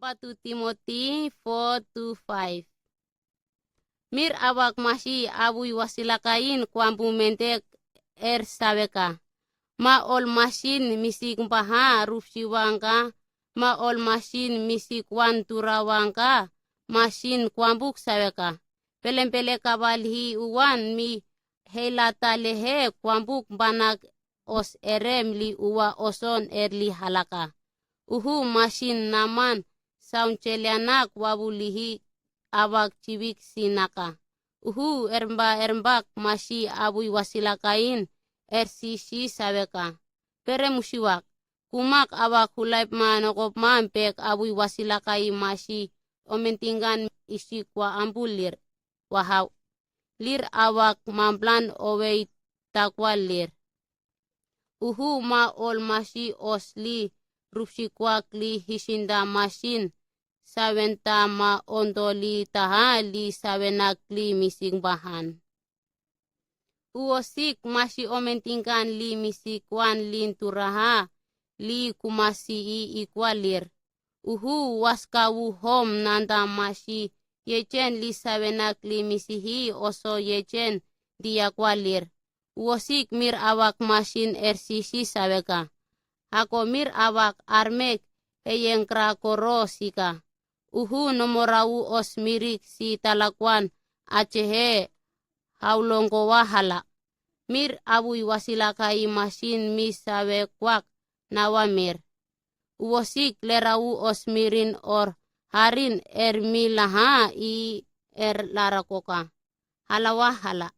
Number 2 Timothy 4:5. Mir awak masi abui wasilakain kwambu mentek er saweka. Ma ol masin misik baha rufsiwangka, ma ol masin misik wan turawangka, masin kwambuk saweka. Pelempele kabalhi uwan mi heilata lehe kwambuk banak os erem li uwa oson erli halaka. Uhu masin naman saun chelianak wabulihi awak chiwik sinaka. Uhu ermba ermbak masi abui wasilakain RCC saweka. Pere musiwak, kumak awak hulaip ma nokop ma pek abui wasilakai masi omentingan isi kwa ambulir wahau. Lir awak mamblan owei takwa lir. Uhu ma ol masi osli rupsikwak li hisinda masin sawenta ma ondoli taha li sawenak li mising bahan. Uosik masi omentingkan li misikwan lin turaha li kumasi i ikwalir. Uhu waskawu hom nanda masi yechen li sawenak li misihi oso yechen diakwalir. Uosik mir awak masin RCC saweka. Hako mir awak armek eyengkra koro sika. Uhu nomorau os mirik si talakwan acehe haulongko wahala. Mir abui wasilakai masin mi sawe kwak nawa mir. Uosik lerau os mirin or harin er mi laha i er larakoka. Halawa hala.